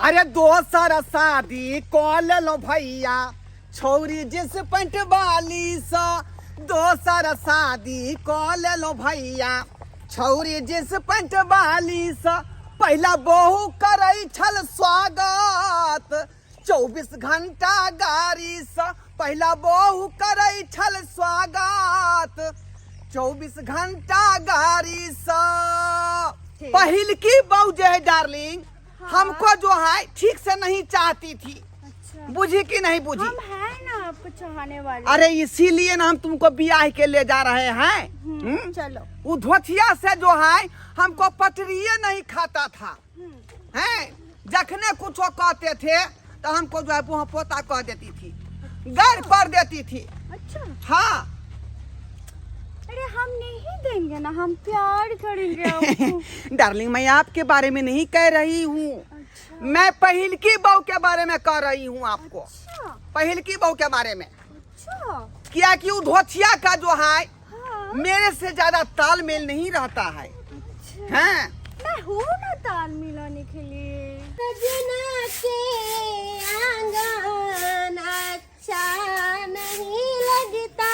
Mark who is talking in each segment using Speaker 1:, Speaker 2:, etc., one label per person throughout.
Speaker 1: अरे दोसर शादी कऽ लेलो भैया छौरी जींस पैंट वाली सँ, दोसर शादी कऽ लेलो भैया छौरी जींस पैंट वाली सँ। पहिला बहु करै छल स्वागत 24 घंटा गाड़ी सँ, पहिला बहु करै छल स्वागत 24 घंटा गाड़ी सँ। पहिल की बहु जे है डार्लिंग, हमको जो है ठीक से नहीं चाहती थी।
Speaker 2: अच्छा।
Speaker 1: बुझी कि नहीं बुझी?
Speaker 2: हम हैं ना आपको चाहने वाले।
Speaker 1: अरे इसीलिए ना हम तुमको ब्याह के ले जा रहे हैं। हम्म?
Speaker 2: चलो।
Speaker 1: वो धोतिया से जो है हमको पटरिए नहीं खाता था। हैं, जखने कुछ कहते थे तो हमको जो है वहाँ पोता कह देती थी, गैर पर देती थी।
Speaker 2: अच्छा।
Speaker 1: हाँ।
Speaker 2: अरे हम नहीं देंगे ना, हम प्यार करेंगे आपको।
Speaker 1: डार्लिंग मैं आपके बारे में नहीं कह रही हूँ।
Speaker 2: अच्छा।
Speaker 1: मैं पहिल की बहू के बारे में कह रही हूँ आपको।
Speaker 2: अच्छा।
Speaker 1: पहिल की बहू के बारे में।
Speaker 2: अच्छा।
Speaker 1: क्या कि वो धोतिया का जो है,
Speaker 2: हाँ।
Speaker 1: मेरे से ज्यादा तालमेल नहीं रहता है।
Speaker 2: अच्छा।
Speaker 1: हैं?
Speaker 2: मैं हूँ ना ताल मिलाने के लिए।
Speaker 3: सजना के आंगन अच्छा नहीं लगता,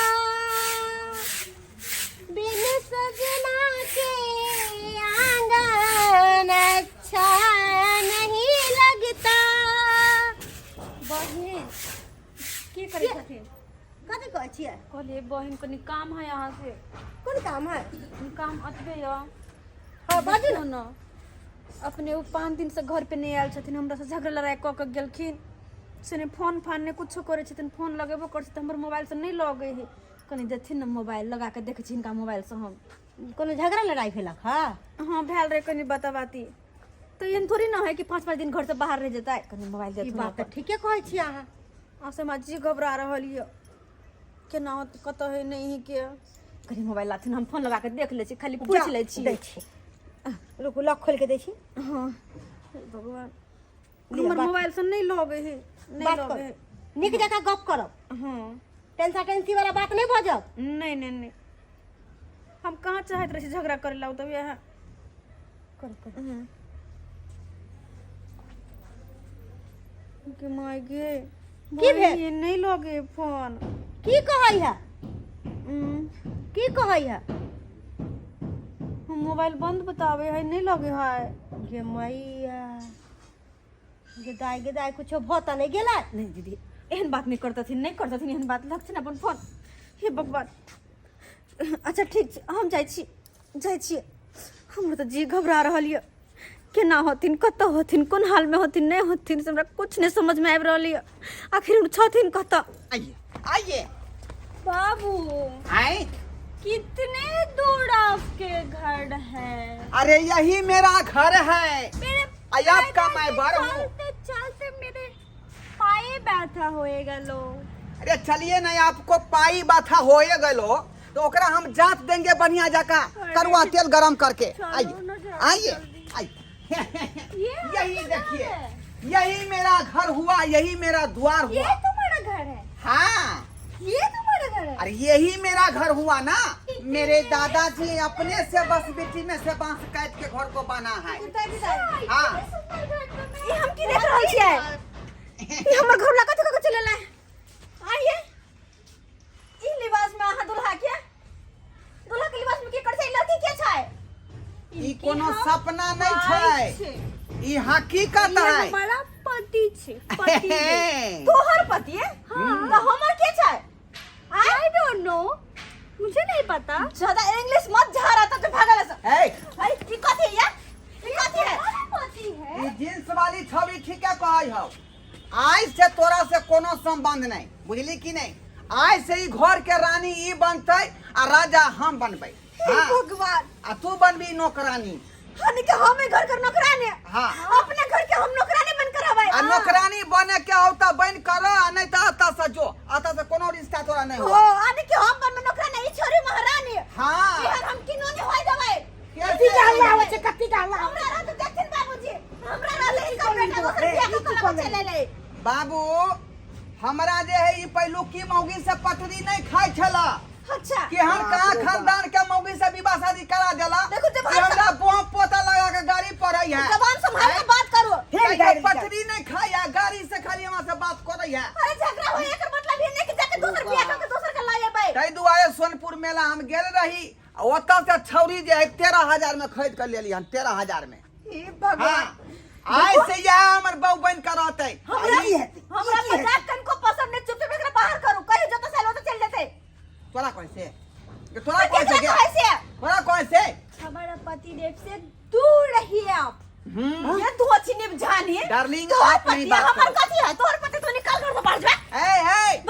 Speaker 3: बिन सजना के आंगन अच्छा नहीं लगता।
Speaker 2: बहिन की करै छथिन?
Speaker 3: कथी कहै छियै?
Speaker 4: कहलियै बहिन कनी काम है अहाँ से।
Speaker 3: कोन काम है?
Speaker 4: काम अतबे यऽ।
Speaker 3: हाँ बाजू
Speaker 4: देखियौ ने, अपने ओ 5 दिन से घर पे नहि आयल छथिन, हमरा से झगड़ा लड़ाई कऽ के गेलखिन। से नहि फोन फान नहि कुछो करै छथिन, फोन लगेबो करै छै तऽ हमर मोबाइल से नहि लगै है। कनी देथिन ने मोबाइल, लगा के देखै छी हिनका मोबाइल से हम।
Speaker 3: कोनो झगड़ा लड़ाई भेलक हँ?
Speaker 4: हाँ भेल रहै कनी बाता बाती, तऽ एहन थोड़ी ना है कि 5-5 दिन घर से बाहर रहि जेतै। कनी मोबाइल
Speaker 3: ई
Speaker 4: देथिन।
Speaker 3: बात तऽ ठीके कहै छी अहाँ।
Speaker 4: आब से हमरा जी घबरा रहल यऽ, केना होत कतऽ है नहि है के। कनी मोबाइल लाथिन, हम फोन लगा के देख लै छी, खाली पूछि लै छी।
Speaker 3: दै छी, रुकू, लॉक खोलि के दै छी।
Speaker 4: हाँ हे भगवान,
Speaker 3: लिअ,
Speaker 4: हमर
Speaker 3: बात-
Speaker 4: मोबाइल से नहि लगै है, नहि
Speaker 3: बात
Speaker 4: लगै
Speaker 3: करू
Speaker 4: है।
Speaker 3: नीक जकाँ गप करब।
Speaker 4: हाँ।
Speaker 3: टेंसा टेंसी वाला बात नहि बाजब।
Speaker 4: नहीं नहीं नहीं, हम कहाँ चाहत रहे छी झगड़ा करे ला, तब यह
Speaker 3: करू करू।
Speaker 4: के माय गे।
Speaker 3: की भेल?
Speaker 4: ये नहीं लगे फोन।
Speaker 3: की कहै है? की कहै है?
Speaker 4: हम मोबाइल बंद बतावे है, नहीं लगे है।
Speaker 3: गे मैया गे दाइ, गे दाइ, कुछो भऽ तऽ नहि गेलै?
Speaker 4: नहीं दीदी, एहन बात नहीं करतथिन, नहीं करतथिन एहन बात। लगथिन अपन फोन। हे भगवान। अच्छा ठीक छै, हम जाइ छी, जाइ छी। हमर तऽ जी घबरा रहल यऽ, केना होथिन, कतऽ होथिन, कोन हालमे होथिन, नहि होथिन, से हमरा कुछ नहि समझमे आबि रहल यऽ। आखिर ओ छथिन कतऽ?
Speaker 1: आइए आइए।
Speaker 2: बाबू।
Speaker 1: आए।
Speaker 2: कितने दूर आपके घर है?
Speaker 1: अरे यही मेरा घर है।
Speaker 2: मेरे
Speaker 1: आई आपका
Speaker 2: पैदल
Speaker 1: मैं बर हूँ।
Speaker 2: चलते चलते मेरे पाए व्यथा होएगा लो।
Speaker 1: अरे चलिए ना, आपको पाई बाथा होए गलो तो ओकरा हम जांच देंगे बढ़िया जाका करुआ तेल गरम करके।
Speaker 2: चलो
Speaker 1: आइए
Speaker 2: ना जरा
Speaker 1: आइए
Speaker 2: जल्दी।
Speaker 1: आइए।
Speaker 2: ये
Speaker 1: यही
Speaker 2: आपका
Speaker 1: देखिए
Speaker 2: घर है?
Speaker 1: यही मेरा घर हुआ, यही मेरा द्वार
Speaker 2: ये
Speaker 1: हुआ।
Speaker 2: तुम्हारा घर है?
Speaker 1: हाँ।
Speaker 2: ये तुम्हारा घर है?
Speaker 1: अरे यही मेरा घर हुआ ना। मेरे दादाजी अपने से बस बिट्टी में से बांस काट के घर को बना है। हाँ।
Speaker 2: सुंदर घर तो मैं
Speaker 4: ई हम की देख रहल छियै? ई हमर घर लगा कथी कऽ चलल है? आइए, ई लिबास में अहाँ दुल्हा के, दुल्हा के लिबास में की कर छै? लड़की के छै?
Speaker 1: ई कोनो सपना नहीं छै, ई हकीकत
Speaker 2: ये
Speaker 1: है।
Speaker 2: हमारा पति छे, पति है।
Speaker 4: तोहर पति है?
Speaker 2: हाँ।
Speaker 4: तो हमर के छै?
Speaker 2: I don't know, मुझे नहीं पता।
Speaker 4: ज्यादा इंग्लिश मत झाड़ा तो भागल से।
Speaker 1: ए,
Speaker 4: अरे ई कथी है? ई कथी है?
Speaker 2: हमारा पति है।
Speaker 1: ई जींस वाली छवि ठीके कहै हौ। आज से तोरा से कोनो संबंध नहीं, बुझली कि नहीं? आज से ई घर के रानी ई बनतै आ राजा हम बनबै।
Speaker 4: हे
Speaker 1: हाँ।
Speaker 4: भगवान।
Speaker 1: आ तू बनबी नौकरानी।
Speaker 4: हमनी के हम घर के नौकरानी।
Speaker 1: हाँ।
Speaker 4: अपने घर के हम नौकरानी बन कर रहबै।
Speaker 1: आ नौकरानी बने के हौ त बन कर, आ नहीं त अतः से जो, अतः से कोनो रिश्ता तोरा नहीं
Speaker 4: हो
Speaker 1: हो।
Speaker 4: आने के हम बनबै नौकरानी, ई छोरी महारानी।
Speaker 1: हाँ।
Speaker 4: एहन हम किनो नहीं होय देबै।
Speaker 3: कथी के हल्ला होइ छै? कथी के हल्ला?
Speaker 4: हमरा रहत देखथिन बाबूजी, हमरा रहले हिनकर बेटा दोसर बियाह कऽ के लऽ चलि एलै।
Speaker 1: बाबू, हमरा जे है ई पहिलुकी मौगी से पटरी नहीं खाइ छला।
Speaker 4: अच्छा।
Speaker 1: केहन कहाँ खानदान के मौगी से विवाह शादी करा देला।
Speaker 4: देखो जब
Speaker 1: कि हमरा बोह पोता लगा के गाड़ी पड़ै है।
Speaker 4: जबान संभाल के बात करो।
Speaker 5: फेर
Speaker 1: कहियो
Speaker 5: गाड़ी
Speaker 1: पटरी नहीं खाई है, गाड़ी से खाली हमरा से बात करै है।
Speaker 4: अरे झगड़ा होय एकर मतलब ये नहीं कि जाके दोसर बियाह करके दोसर के लाए अबै।
Speaker 1: ताहि दुआरे सोनपुर मेला हम गेल रही आ ओतऽ से छौरी जे है 13,000 में खरीद कर लेली हन, 13,000 में।
Speaker 4: हे भगवान।
Speaker 1: हाँ, आइ से इएह हमर बहू बनि कऽ रहतै।
Speaker 4: हमरा
Speaker 5: की हेतै?
Speaker 4: हमरा
Speaker 5: की हेतै?
Speaker 4: मजाक कनको पसंद नहीं, चुपचाप एकरा बाहर करू, कहियो जतऽ से ओतऽ चलि जेतै।
Speaker 1: तोरा कहै से? तोरा कहै से?
Speaker 4: केकरा कहै से?
Speaker 1: तोरा कहै से?
Speaker 2: हमारा पति देव से दूर रहिए आप।
Speaker 4: ये धोची निभ जानी।
Speaker 1: डार्लिंग,
Speaker 4: तोहर
Speaker 1: आप नहीं
Speaker 4: पति
Speaker 1: बात
Speaker 4: हमर
Speaker 1: करो।
Speaker 4: कथी है? तोहर पति तो निकाल घर से बाहर जा।
Speaker 1: ए ए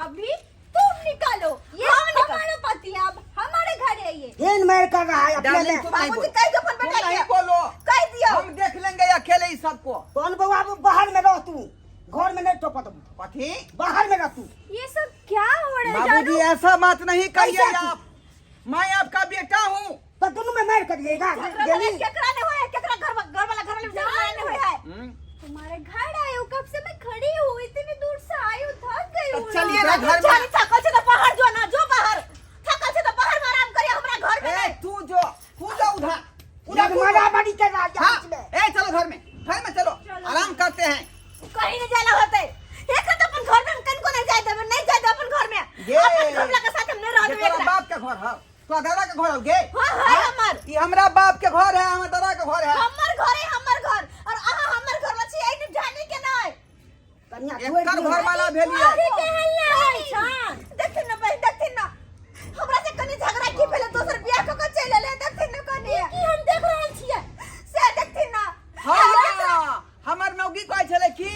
Speaker 2: अभी तुम निकालो, ये
Speaker 4: हम निकाल-
Speaker 2: हमारा पति है, अब हमारे घर है ये।
Speaker 5: फेर मार कर रहा है अपने
Speaker 1: डार्लिंग
Speaker 5: में।
Speaker 1: तुम नहीं
Speaker 4: बाबूजी
Speaker 1: बोलो।
Speaker 4: कह दो अपन
Speaker 1: तुम
Speaker 4: बेटा
Speaker 1: नहीं
Speaker 4: के।
Speaker 1: बोलो,
Speaker 4: कह दियो।
Speaker 1: हम देख लेंगे अकेले ही सबको।
Speaker 5: तोहन बउआ अब बाहर में रह तू, घर में नहीं टपत।
Speaker 1: कथी?
Speaker 5: बाहर में रह तू।
Speaker 2: ये सब क्या हो रहा है
Speaker 1: बाबूजी
Speaker 2: जानू?
Speaker 1: ऐसा बात नहीं कहिए
Speaker 5: कैसा
Speaker 1: आप, मैं आपका बेटा हूँ।
Speaker 5: तो दोनों में मार करिएगा।
Speaker 4: झगड़ा
Speaker 5: गेली।
Speaker 4: वाला केकरा नहीं होय है, केकरा घर घर वाला घर वाला झगड़ा नहीं होय है।
Speaker 2: तुम्हारे घर आई हूँ, कब से मैं खड़ी हूँ, इतनी दूर से आई हूँ, थक गई
Speaker 1: तो
Speaker 2: हूँ।
Speaker 1: चलिए ना घर में।
Speaker 4: जानी थकल छै त बाहर जो ना, जो बाहर थकल छै त बाहर में आराम करिए, हमरा घर में
Speaker 1: ए
Speaker 4: नहीं।
Speaker 1: तू जो, तू जो उधर उधर
Speaker 5: जब
Speaker 1: तू जो।
Speaker 5: मारामारी कर रहा है
Speaker 1: हाँ,
Speaker 5: बीच में।
Speaker 1: ए चलो घर में, घर में चलो, आराम करते हैं।
Speaker 4: कहीं नहीं जाला होते, एक तो अपन घर में हम कनको नहीं जाए देबे, नहीं जाए देबे अपन घर में।
Speaker 1: ये।
Speaker 4: अपन घर वाला के साथ हम नहीं रह
Speaker 1: ये
Speaker 4: देबे
Speaker 1: तोरा
Speaker 4: एकरा।
Speaker 1: बाप के घर है, तोरा दादा के घर हो गे?
Speaker 4: हाँ, है हमर।
Speaker 1: ई हमरा बाप के घर है, हमर दादा के घर है।
Speaker 4: हमर घर है, हमर घर, और अहाँ हमर घर वाला छी, एहि जाने के नहीं।
Speaker 5: कनिया छोड़
Speaker 1: एकर
Speaker 5: दियौ।
Speaker 1: घर वाला भेलियै।
Speaker 4: अरे के हल्ला होइ छन, देखथिन न बहिन, देखथिन न, हमरा से कनी झगड़ा की भेलै, दोसर बियाह क के चलि एलै, देखथिन न कनी
Speaker 3: की हम देख रहल छियै?
Speaker 4: से देखथिन न।
Speaker 1: हाँ, हमर नौगी कहै छलै कि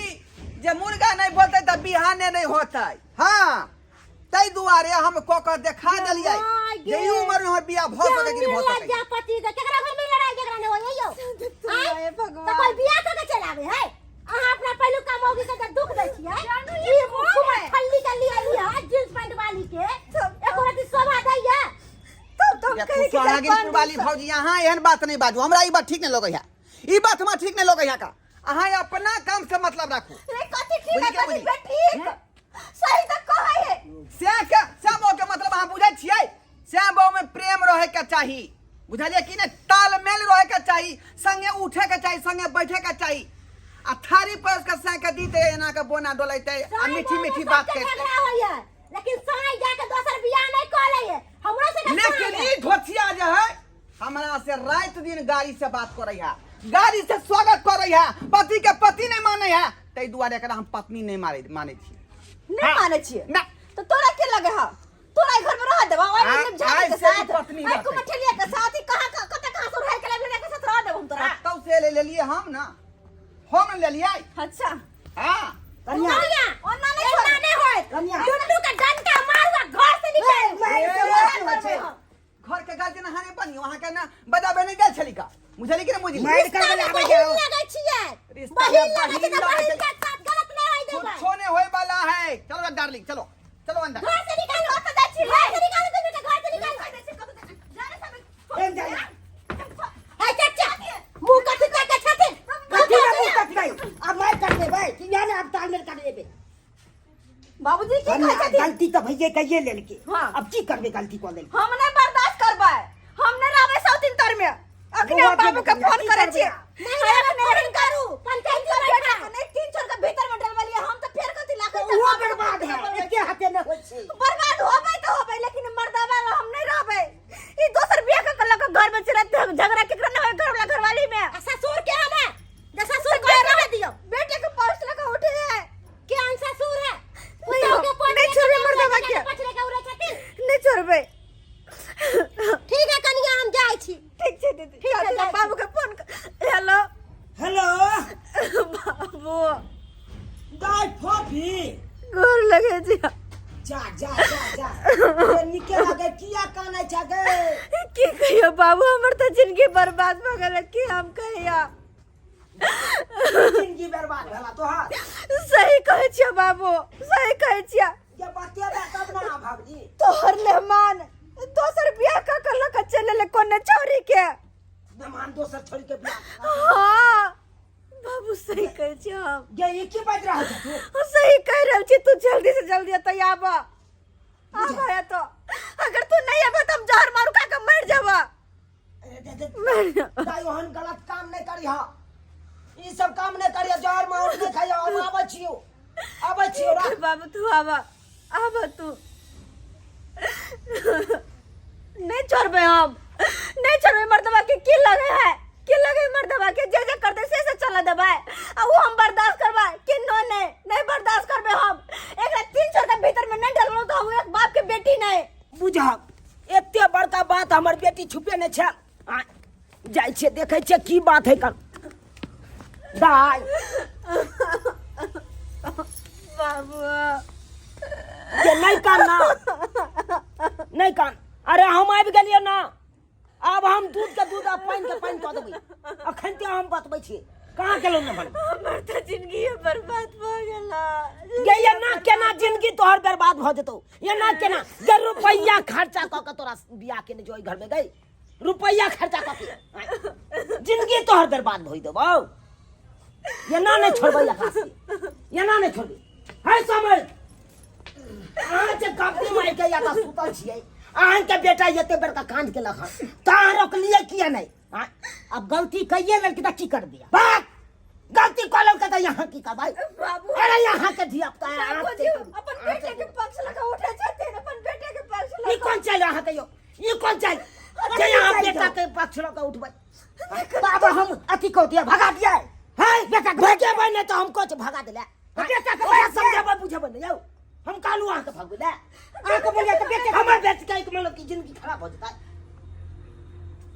Speaker 1: जे मुर्गा नहीं बोलतै तऽ बिहाने नहीं होतै। हाँ, ताहि दुआरे हम कऽ कऽ देखा देलियै जे ई उम्र में हमर बियाह भऽ सकै कि नहि भऽ सकै।
Speaker 3: लज्जापति के केकरा घर में लड़ाई झगड़ा नहीं होय यौ?
Speaker 2: हे
Speaker 3: तो
Speaker 2: भगवान।
Speaker 3: कोई बियाह कऽ के चल आवे है? अहाँ अपना पहिलुका मौगी के तऽ दुख दै छियै।
Speaker 2: जानू,
Speaker 3: ई
Speaker 2: ये कौन
Speaker 3: कुमार
Speaker 2: है?
Speaker 3: फल्ली के लिए आई है जींस पैंट वाली के, एको रति शोभा दैया?
Speaker 4: तब तो हम
Speaker 1: या
Speaker 4: कहे कि
Speaker 1: सुहागिनपुर वाली भौजी, अहाँ एहन बात नहीं बाजू, हमरा ई बात ठीक नहीं लगै है, ई बात हमरा ठीक नहीं लगै है का। अहाँ अपना काम से मतलब राखू।
Speaker 4: रे कथी ठीक है?
Speaker 1: बुझी के
Speaker 4: कथी
Speaker 1: बुझी?
Speaker 4: बे ठीक सही तऽ कहै है।
Speaker 1: से के से बहू के मतलब अहाँ बुझै छियै? से बहू में प्रेम रहे के चाही, बुझलियै कि नहि? तालमेल रहे के चाही, संगे उठे के चाही, संगे बैठे के चाही। आ थारी पर के से के दीते एना के बोना डोलैते आ मीठी मीठी बात
Speaker 3: सबके
Speaker 1: करते।
Speaker 3: झगड़ा होइए, लेकिन साँझ जाके दोसर बियाह नहीं कऽ लैए हमरो से।
Speaker 1: लेकिन ई धोथिया जे है हमरा से रात दिन गाड़ी से बात करे है, गाड़ी से स्वागत करे है, पति के पति नहीं माने है, ताहि दुआरे एकरा हम पत्नी नहीं मारे माने छी।
Speaker 4: नहीं माने छियै?
Speaker 1: ना।
Speaker 4: तो तोरा के लगे हा? तोरा घर में रह देबा ओइ
Speaker 1: आ-
Speaker 4: में झाड़ी
Speaker 1: आइ
Speaker 4: के
Speaker 1: से
Speaker 4: साथ
Speaker 1: पत्नी
Speaker 4: ओइ
Speaker 1: रहतै।
Speaker 4: कुमठलिया के साथ ही कहां कत कहां से उठाइ के लाबले के साथ रह देब हम तोरा?
Speaker 1: कतौ से ले लेलियै हम ना, हम लेलियै।
Speaker 4: अच्छा।
Speaker 1: हाँ।
Speaker 5: कनिया
Speaker 4: ओना नहीं छोड़,
Speaker 3: एना नहीं होयत।
Speaker 5: कनिया।
Speaker 3: दुनू के डंडा मारू आ घर से निकालू।
Speaker 5: मारि के
Speaker 1: ए,
Speaker 5: बात होइ छै।
Speaker 1: घर के गार्जियन अहाँ नहीं बनी, वहाँ के ना बजाबे नहीं गेल छली का, बुझली कि नहीं बुझली?
Speaker 5: मारि कर
Speaker 3: रिश्ता
Speaker 5: बला
Speaker 3: में
Speaker 5: आबै
Speaker 3: बहिन
Speaker 5: जाओ।
Speaker 3: लगै छियै।
Speaker 1: रिश्ता में
Speaker 3: बहिन लगै छै
Speaker 1: बहिन
Speaker 3: तऽ
Speaker 1: लगै
Speaker 3: बहिन
Speaker 1: छै।
Speaker 3: के साथ गलत नहि होय देबै।
Speaker 1: कुछो नहीं होए वाला है, चलो डार्लिंग, चलो चलो अंदर।
Speaker 3: घर से निकालो।
Speaker 4: कतऽ जाइ छी?
Speaker 3: घर से निकालो दुनू के, घर से निकालो।
Speaker 5: एम जाइ।
Speaker 3: हे चाचा, मुँह कथी ताकै छथिन?
Speaker 5: कथी में मुँह तकबै? आब मारि कर देबै कि या ने? आब तालमेल कर लेबै।
Speaker 4: बाबूजी की कहै
Speaker 5: कनिया,
Speaker 4: छथिन?
Speaker 5: गलती तऽ भैये कहिये लेलकै।
Speaker 4: हाँ।
Speaker 5: अब की करबै? गलती कऽ लेलकै।
Speaker 4: हम नहीं बर्दाश्त करबै, हम नहीं रहबै सौतीन तर में। अखने हम
Speaker 5: बौआ,
Speaker 4: बाबू के
Speaker 5: की
Speaker 4: फोन करै
Speaker 5: करबै?
Speaker 4: छियै।
Speaker 3: नहीं,
Speaker 4: अरे
Speaker 3: अखने
Speaker 4: फोन
Speaker 3: फोन करू, पंचायत
Speaker 4: तीन
Speaker 3: में
Speaker 4: बेटा
Speaker 3: बैठा।
Speaker 4: के नहीं, तीन छोर के भीतर में डलवलियै हम तऽ फेर कथी लाखै।
Speaker 5: ओहो बर्बाद है, एके हाथे नहि होइ छै।
Speaker 4: बर्बाद होबै तऽ होबै, लेकिन मर्दावा हम नहीं रहबै। ई दोसर बियाह कऽ के लऽ कऽ घर में चलत, झगड़ा केकरा नहीं होय घर वाला घरवाली में?
Speaker 3: आ ससुर के हम है जे ससुर के रह दियौ?
Speaker 4: बेटे के पर्स लऽ कऽ उठे है।
Speaker 3: के हम ससुर है?
Speaker 4: नहीं,
Speaker 3: पुतहु के पोछरे
Speaker 4: नहीं
Speaker 3: के
Speaker 4: छोड़बै
Speaker 3: नाम
Speaker 4: मर्दावा
Speaker 3: लऽ के
Speaker 4: के।
Speaker 3: पोछरे के उड़ै छथिन।
Speaker 4: नहीं छोड़बै।
Speaker 3: ठीक है कनिया, हम जाइ छी।
Speaker 4: ठीक छै दीदी।
Speaker 3: ठीक छै,
Speaker 4: चल,
Speaker 3: जाइ छी।
Speaker 4: बाबू के फोन हेलो।
Speaker 5: हेलो।
Speaker 4: बाबू।
Speaker 5: दाइ फोफी।
Speaker 4: गोर लगे छी।
Speaker 5: जा जा जा जा, से नीके लागे। किया कानै छै गे?
Speaker 4: की कहियो बाबू, हमर तऽ जिंदगी बर्बाद भऽ गेल। की हम कहिया?
Speaker 5: जिंदगी बर्बाद भेला तोहर?
Speaker 4: सही कहै छियै बाबू, सही कहै छियै।
Speaker 5: जे बतेबे तब ना भाबजी।
Speaker 4: तोहर मेहमान दोसर बियाह कऽ के लऽ कऽ चलि एलै कोने छौरी के।
Speaker 5: मेहमान दोसर छोड़ी के बियाह?
Speaker 4: हाँ बाबू, सही कहै छियै हम।
Speaker 5: गे, ई की बाजि रहल छै तू?
Speaker 4: हम सही कहि रहल छी, तू जल्दी से जल्दी एतऽ आबऽ। आबा है तो अगर तू नहीं आबा तो हम जहर मारू खा के मर जाबा।
Speaker 5: अरे दे दे
Speaker 4: मर जाबा।
Speaker 5: दाई ओहन गलत काम नहीं करिहा, ई सब काम नहीं करिहा, जहर मार नहीं खाइहा। हम आबै छियो, आबै छियो, राख।
Speaker 4: बाबू तू आबा, आबा तू। नहीं छोड़बे हम, नहीं छोड़बे मर्दबा के। की लगे है, की लगे मर्दबा के? जे जे करते से से चला देबै आ वो हम बर्दाश्त करबै कि नो? नहीं नहीं बर्दाश्त करबे हम। एकरा तीन छोड़ के भीतर में नहीं डलबो तो हम एक बाप के बेटी नहीं।
Speaker 5: बुझहक एते बड़का बात हमर बेटी छुपे नहीं छै। आ, जाइ छियै देखै छियै की बात है। कल दाइ
Speaker 4: बाबू
Speaker 5: जे नहीं कान ना, नहीं कान। अरे हम आबि गेलियै ना, आब हम दूध के दूध आ पानि के पानि कऽ देबै। अखन ते हम बतबै छियै कहाँ गेलौ ने बन।
Speaker 4: हमर तो जिंदगी बर्बाद भऽ गेला।
Speaker 5: गे एना केना जिंदगी तोहर बर्बाद भऽ जेतौ? एना केना गे? रुपैआ खर्चा कऽ के तोरा बियाह केने जो घर में गई, रुपैआ खर्चा कऽ के जिंदगी तोहर बर्बाद भऽ देबौ। एना नहि छोड़बै एकरा से, एना नहि छोड़बै। है समय अहाँ जे गप्पी मारि के या तऽ सुतल छियै, अहाँके बेटा एते बड़का कांड केलक हन तऽ अहाँ रोकलियै किया नहि? आँय? अब गलती कइए लेलकै तऽ की करबै? बात गलती कऽ लेलकै तऽ यहाँ की करबै?
Speaker 4: बाबू
Speaker 5: अरे यहाँ के धिया पुता है, अहाँ
Speaker 4: बाबूजी
Speaker 5: के
Speaker 4: अपन बेटे के पक्ष लगा उठे छथिन, अपन बेटे के पक्ष
Speaker 5: ई
Speaker 4: लगा।
Speaker 5: कोन चालि अहाँके यौ? ई कोन चालि जे यहाँ बेटा के पक्ष लऽ कऽ उठबै? बाबा हम अथी कऽ दिया, भगा दिया है बेटा के। भगेबै नहि तऽ हम कोच भगा देले बेटा के? ओकरा समझेबै बुझेबै नहि यौ। हम कहलहुँ अहाँके भगबै ले, अहाँके बोलिए तऽ बेटे हमर बेटी के एक मतलब कि जिंदगी खराब हो जेतै।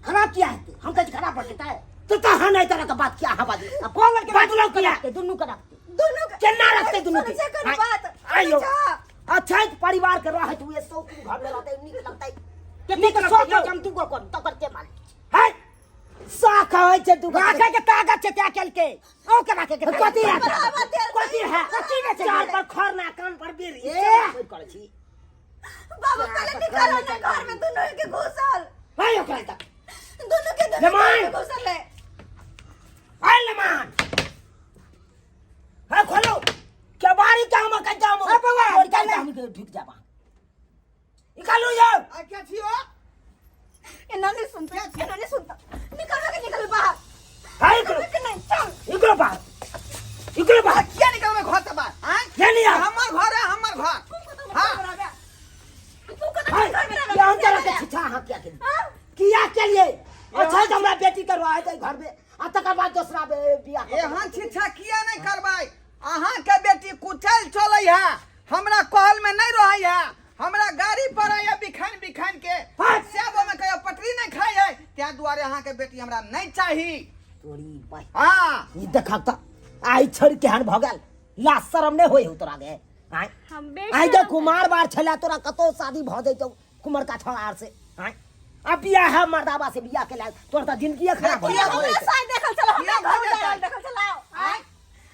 Speaker 5: खराब किया हेतै? हम कहै छी खराब हो जेतै तो तहन एहि तरह के बात किया अहाँ बाजू?
Speaker 3: आ कोन लड़के
Speaker 5: बाजलहुँ किया?
Speaker 3: दुनू के रखते,
Speaker 4: दुनू के
Speaker 5: केना रखते दुनू के?
Speaker 4: सुनै छै कोनो बात?
Speaker 5: आइयो।
Speaker 4: अच्छा।
Speaker 5: अच्छा परिवार के रहैत हुए सौ घर में रहते नीक लगतै।
Speaker 3: कते के
Speaker 5: लगतै
Speaker 3: सोच
Speaker 5: यौ?
Speaker 3: हम दूगो करू तकर के मालिक
Speaker 5: है साख होइ छै दूगो
Speaker 3: राखे के ताकत छै त्या केल के ओ के राखे के
Speaker 5: कथी है?
Speaker 4: बढ़ावा देल।
Speaker 5: कथी है?
Speaker 3: कथी ने छै?
Speaker 5: चार पर खर ना कान पर बीर
Speaker 3: ए!
Speaker 5: करै छी।
Speaker 4: बाबू पहले निकालो ना घर में दुनू के घुसल।
Speaker 5: है ओकरा तऽ
Speaker 4: दुनू के दुनू
Speaker 5: जमाइन।
Speaker 4: घर में घुसल है।
Speaker 5: है लमान है, खोलो केबाड़ी के। हम कह जाम
Speaker 3: ए बौआ,
Speaker 5: तोड़ के हम के ढुक जाबा। निकालू यौ।
Speaker 1: आ क्या छियो?
Speaker 4: एना नहीं सुनता, एना नहीं सुनता। निकलो के निकल बाहर।
Speaker 5: है निकलो।
Speaker 4: के नहीं चल।
Speaker 5: निकलो बाहर, निकलो बाहर।
Speaker 1: किया निकलबै घर से बाहर? आँय?
Speaker 5: ये नहीं आ।
Speaker 1: हमर घर है, हमर घर।
Speaker 4: हाँ तू कत
Speaker 5: है
Speaker 4: घर में
Speaker 5: ये हम तरह के छिछा हां किया के किया के लिए? अच्छा तऽ हमरा बेटी के रहै दे घर में आ तकर बाद दोसरा बियाह कऽ
Speaker 1: एहन शिक्षा किया नहीं करबै? अहाँके बेटी कुचल चलै है, हमरा कहल में नहीं रहै है, हमरा गाड़ी पर है बिखन बिखन के
Speaker 5: हट!
Speaker 1: सेब में कहियो पटरी नहीं खाई है, ताहि दुआरे अहाँके बेटी हमरा नहीं चाही।
Speaker 5: तोरी बाई।
Speaker 1: हाँ।
Speaker 5: ई देखक तऽ आइ छोड़ केहन भऽ गेल। ला शरम नहि होइ हौ तोरा गे? आँय?
Speaker 2: हम
Speaker 5: आइ जे कुमार बार छला तोरा कतौ शादी भऽ जैतौ कुमरका छौड़ा आर से। आँय, अब बियाह है मर्दाबा से बियाह के लायक तोर तऽ जिंदगी खराब हो
Speaker 1: किया
Speaker 5: गेल।
Speaker 4: हमरा साथ देखल चलो, हमरा
Speaker 1: किया
Speaker 4: घर
Speaker 1: भऽ
Speaker 4: उजाड़ल
Speaker 1: जेतै?
Speaker 4: देखल चलो। आँय,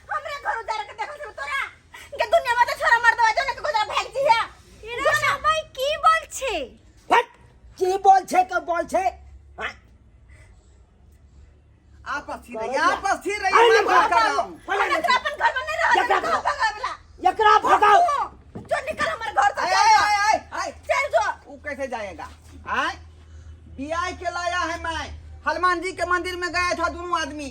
Speaker 4: हमरे घर उजाड़ के देखल चलो तोरा के दुनिया में तो छोरा मर्दवा जो ने के गुजरा भाग जी है।
Speaker 2: এরা সবাই কি বলছে?
Speaker 5: हट, की बोल छै के बोल छै? आँय?
Speaker 1: आप अस्थिर रहिए, आप अस्थिर रहिए,
Speaker 5: अरे
Speaker 1: मैं बात कर
Speaker 5: भगाओ।
Speaker 1: रहा हूँ।
Speaker 5: पला
Speaker 4: हम
Speaker 5: नहीं।
Speaker 4: एकरा अपन घर में नहीं रह
Speaker 5: एकरा
Speaker 4: देब,
Speaker 5: भगाओ।
Speaker 4: भगावला।
Speaker 5: एकरा भगाओ।
Speaker 4: जो निकल हमर घर से।
Speaker 1: आय
Speaker 4: चल
Speaker 1: आय
Speaker 4: जो।
Speaker 1: आय आय आय।
Speaker 4: चल जो।
Speaker 1: वो कैसे जाएगा? आय बियाह के लाया है मैं, हनुमान जी के मंदिर में गया था दोनों आदमी,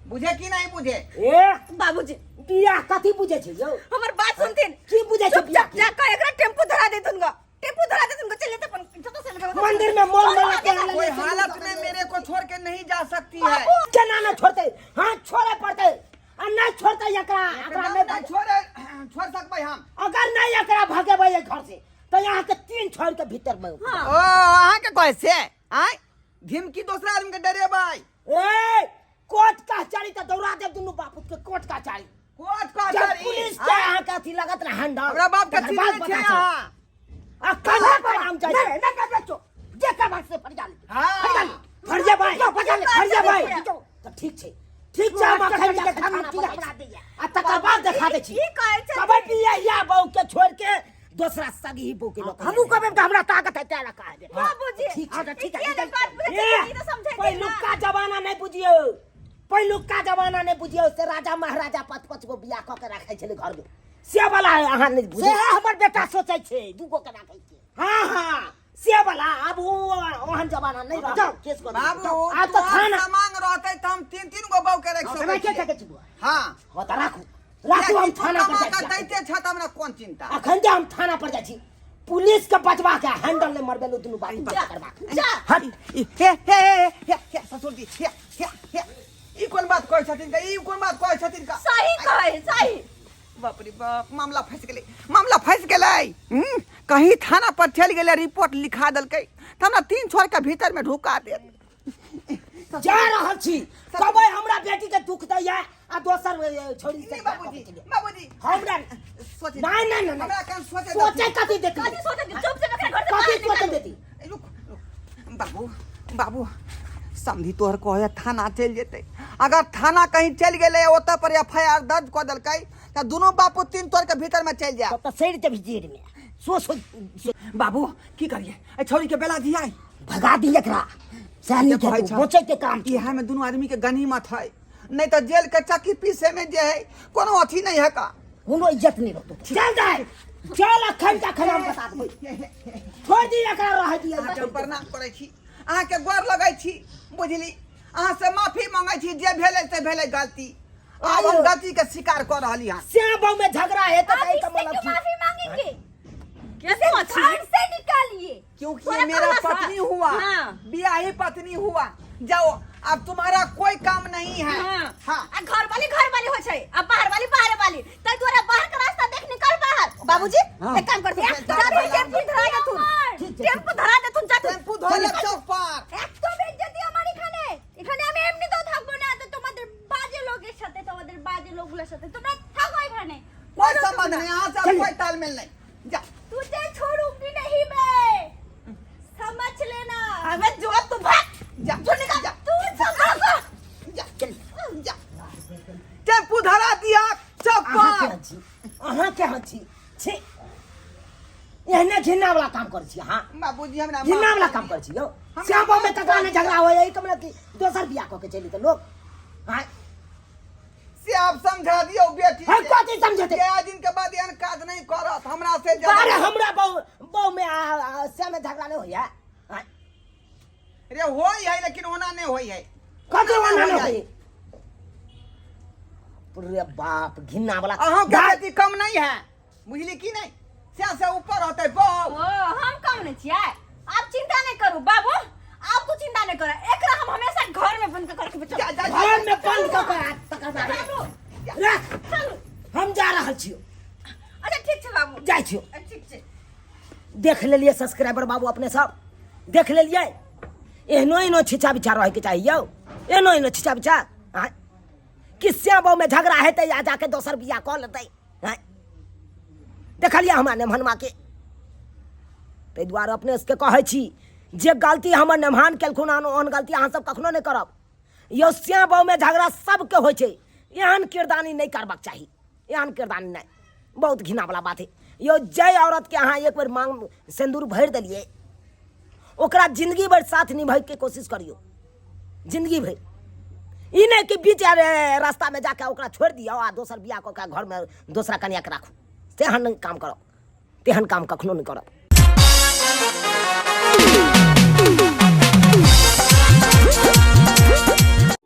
Speaker 1: बुझे कि नहीं बुझे?
Speaker 5: ए
Speaker 4: बाबूजी
Speaker 5: बियाह कथी बुझे छै यौ?
Speaker 4: हमर बात सुनथिन।
Speaker 5: की बुझे छै बियाह
Speaker 4: चुपचाप
Speaker 5: के?
Speaker 4: जाकर एकरा टेम्पू धरा देथुन ग, टेम्पू धरा देथुन ग, चल जेते अपन जतो से लगे।
Speaker 5: मंदिर में मोल मला के
Speaker 1: कोई हालत में मेरे को छोड़ के नहीं जा सकती है।
Speaker 5: केना ने छोड़ते? हाँ छोड़े पड़ते आ नहीं छोड़ते एकरा, एकरा
Speaker 1: एकदम
Speaker 5: नहीं
Speaker 1: नहीं छोड़े, छोड़ सकबै हम।
Speaker 5: अगर नहीं एकरा भगेबै एहि घर से तो यहाँ के तीन छोड़ के भीतर में।
Speaker 1: ओ अहाँ के कहै से आय धमकी दोसरा आदमी के डरेबै?
Speaker 5: ए कोर्ट कचहरी तऽ दौड़ा देब दुनू बापूत के कोर्ट कचहरी।
Speaker 1: कोर्ट
Speaker 5: जब
Speaker 1: कचहरी
Speaker 5: पुलिस के अहाँ के अथी लगत ना हैंडल,
Speaker 1: हमरा बाप के
Speaker 5: तकर
Speaker 1: चीज
Speaker 5: बाद
Speaker 1: नहीं
Speaker 5: पता
Speaker 1: छै
Speaker 5: चलत।
Speaker 1: अहाँ।
Speaker 5: आ कन्हा के नाम जाइ
Speaker 3: नहीं नहीं नहीं बेचो जे करबाक से फरिया ले।
Speaker 1: हाँ।
Speaker 3: फरिया ले।
Speaker 5: फरिया भाई,
Speaker 3: फरिया ले,
Speaker 5: फरिया भाई।
Speaker 3: फरिया।
Speaker 5: तऽ ठीक छै, ठीक छै, हम अखन जा के खाना
Speaker 3: की
Speaker 5: बनाबै
Speaker 3: हमरा
Speaker 5: छी।
Speaker 3: दैया।
Speaker 5: आ तकर बाद देखा दै छी।
Speaker 4: की कहै छै?
Speaker 5: कहबै बियाहिया बहू के छोड़ के दोसरा सगी बहू के लऽ के
Speaker 3: हमहूँ कहबै तऽ हमरा ताकत है तें लऽ कऽ आबे।
Speaker 4: बाबूजी
Speaker 5: ठीक छै,
Speaker 3: ठीक है,
Speaker 4: ई किया
Speaker 3: ठीक है।
Speaker 4: बात बुझै छै? ई तऽ समझै छै ना।
Speaker 5: पहिलुका जमाना नहि बुझियौ, पहिलुका जमाना नहि बुझियौ। से राजा महाराजा पाँच पाँच गो बियाह कऽ के राखै छलै घरमे, से वाला अहाँ नहि
Speaker 3: से
Speaker 5: बुझै।
Speaker 3: हमर बेटा सोचै छै दूगो के राखै छै।
Speaker 5: हाँ हाँ से वाला आब ओ ओहन जमाना नहीं रहल
Speaker 1: जाओ।
Speaker 5: केस कऽ दियौ,
Speaker 1: बाबू
Speaker 5: जाउ। आब तऽ
Speaker 1: तोहर
Speaker 5: थाना
Speaker 1: सामांग रहतै तऽ हम तीन तीन गो बहू के राखि
Speaker 5: हाँ,
Speaker 1: सकै
Speaker 5: राखे
Speaker 1: छियै।
Speaker 5: सकै छी बौआ।
Speaker 1: हाँ
Speaker 5: हाँ तऽ राखू राखू हम
Speaker 1: कियाकि तू
Speaker 5: थाना पर
Speaker 1: कमा
Speaker 5: जाइ
Speaker 1: कऽ
Speaker 5: छी
Speaker 1: दैते छह तऽ हमरा कोन चिंता
Speaker 5: अखन जे हम थाना पर जाइ छी पुलिस के बचवा के हैंडल नहीं मरबेलू दुनू बाप
Speaker 1: जा,
Speaker 5: करबा
Speaker 1: जा।
Speaker 5: हट
Speaker 1: ई, हे हे हे हे हे ससुर जी हे हे हे ई कोन बात कहै छथिन का ई कोन बात कहै छथिन का
Speaker 4: सही कहै सही
Speaker 1: बाप रे बाप मामला फंसि गेलै मामला फंसि गेलै कहीं थाना पर चलि गेलै रिपोर्ट लिखा देलकै तऽ हमरा तीन छोर के भीतर में ढुका देत
Speaker 5: जा रहल छी कहबै हमरा बेटी के दुख दैया आ दोसर छोड़ी से
Speaker 1: नहीं बाबूजी बाबूजी
Speaker 5: हमरा
Speaker 1: सोचे
Speaker 5: नहीं नहीं नहीं
Speaker 1: हमरा कन सोचे
Speaker 5: सोचे कथी देती
Speaker 4: कथी सोचे चुप से बकरा घर से
Speaker 5: कथी
Speaker 4: बाहर
Speaker 5: सोचे
Speaker 4: निकालू।
Speaker 5: देती
Speaker 1: रुक रुक बाबू बाबू समधी तोहर कहे थाना चलि जेतै अगर थाना कहीं चलि गेलै ओतऽ पर एफ I R दर्ज कऽ देलकै तऽ दुनू बापू तीन तोड़ के भीतर में चलि जाए
Speaker 5: तब तऽ सड़ि जेबही जेल में सो सो सो-
Speaker 1: बाबू की करिए एहि छौड़ी के बेला दियाई
Speaker 5: भगा दी एकरा सएह नीक
Speaker 1: कहै
Speaker 5: हेतौ
Speaker 1: छह।
Speaker 5: बचै के काम छै
Speaker 1: इएह में दुनू आदमी के गनीमत है नहीं तऽ जेल के चक्की पीसे में जे है कोनो अथी नहीं है का
Speaker 5: कोनो इज्जत नहीं रहतो चल जाए चल अखन के अखन हम बता देबै छोड़ दी एकरा रह दिया
Speaker 1: अहाँके हम प्रणाम करै छी अहाँके गोर लगै छी बुझली अहाँ से माफी मांगै छी जे भेलै से भेलै गलती आब हम गलती के स्वीकार कऽ रहली हँ
Speaker 5: श्याम बहू में झगड़ा है तो
Speaker 2: आप
Speaker 5: कहीं का
Speaker 2: इससे
Speaker 5: मतलब
Speaker 2: क्यों
Speaker 5: छी
Speaker 2: माफी मांगेंगे
Speaker 4: कैसे अच्छी
Speaker 2: घर से निकालिए
Speaker 1: क्योंकि
Speaker 4: थोड़ा
Speaker 1: ये मेरा
Speaker 4: कम
Speaker 1: पत्नी हुआ
Speaker 4: हाँ।
Speaker 1: ब्याही पत्नी हुआ जाओ अब तुम्हारा कोई काम नहीं है
Speaker 4: हाँ।
Speaker 1: हाँ
Speaker 4: आ घर वाली घर वाली हो छै आ बाहर वाली बाहर वाली तै द्वारा बाहर के रास्ता देख निकल बाहर बाबूजी
Speaker 5: हाँ।
Speaker 4: एक काम कर
Speaker 1: एक
Speaker 4: जा
Speaker 1: तो
Speaker 4: टेम्पू धरा देथुन
Speaker 5: ठीक छै,
Speaker 4: टेम्पू धरा देथुन जा
Speaker 1: टेम्पू धोले चौक पर
Speaker 2: এত বেজ্জতি আমার এখানে এখানে আমি এমনিতেও থাকবো না তো তোমাদের বাজে লোকের সাথে তোমাদের বাজে লোকগুলোর সাথে তোমরা থাকো এখানে
Speaker 1: कोई संबंध नहीं यहाँ से अब
Speaker 5: चलिए।
Speaker 1: कोई तालमेल नहीं जा
Speaker 2: तुझे छोड़ूंगी नहीं मैं समझ लेना
Speaker 4: अबे जो तू भाग
Speaker 1: जा जा
Speaker 2: तू समझ
Speaker 1: जा जा टेम्पू धरा दिया चौक
Speaker 5: अहाँ
Speaker 1: पर
Speaker 5: केहन छी अहाँ केहन छी छी एहने घिना वाला काम करै छी अहाँ
Speaker 1: बाबूजी हमरा
Speaker 5: घिना वाला काम करै छी यौ श्यामो में ककरा ने झगड़ा होय एहि कमरा की दोसर बियाह कऽ के चलि तऽ लोग आँय
Speaker 1: से आप समझा दियो बेटी
Speaker 5: हम
Speaker 1: के।
Speaker 5: कथी समझेतै
Speaker 1: के दिन के बाद एहन काज नहीं करत हमरा से
Speaker 5: अरे हमरा बहु बहु में आ श्याम में झगड़ा नहीं होइया आँय
Speaker 1: रे होई है लेकिन ओना नहीं होई है
Speaker 5: कथी ओना
Speaker 1: होई
Speaker 5: नहि
Speaker 1: है।
Speaker 5: होई रे बाप घिना वाला
Speaker 1: अहाँ के बेटी कम नहीं है बुझली की नहीं से से ऊपर होते बहु
Speaker 4: ओ हम कम नहीं छियै आप चिंता नहीं करू बाबू आप तो चिंता नहीं करू एकरा हम हमेशा घर में बंद करके बचाउ
Speaker 1: जा जा जा।
Speaker 5: घर में बंद कऽ के राख तकर बाद राख
Speaker 4: चलू
Speaker 5: हम जा रहल छियौ
Speaker 4: अच्छा ठीक छै बाबू
Speaker 5: जाइ छियौ
Speaker 4: ठीक छै
Speaker 5: देख लेलियै सब्सक्राइबर बाबू अपने सब देख लेलियै एहनो एहनो छिचा बिछा रहैके चाही यौ एहनो एहनो छिचा बिछा आँय कि श्याम में झगड़ा हेतै आ जाके दोसर बियाह कऽ लेतै आँय देखलियै हमरा नेमहनमाके ताहि दुआरे अपने सबके कहै छी जे गलती हमर नेमहान केलखुन हन ओहन गलती अहाँ सब कखनो नहि करब यौ श्याम बाबूमे झगड़ा सबके होइ छै एहन किरदानी नहि करबाक चाही एहन किरदानी नहि बहुत घिनावला बात है यौ जाहि औरतके अहाँ एक बेर मांग सिन्दूर भरि देलियै ओकरा जिंदगी भरि साथ निभैके कोशिश करियौ जिंदगी भरि ई नहि कि बीच रास्तामे जाके ओकरा छोड़ि दियौ आ दोसर बियाह कऽ के घरमे दोसरा कनियाके राखू तेहन काम करब तेहन काम कखनो नहि करब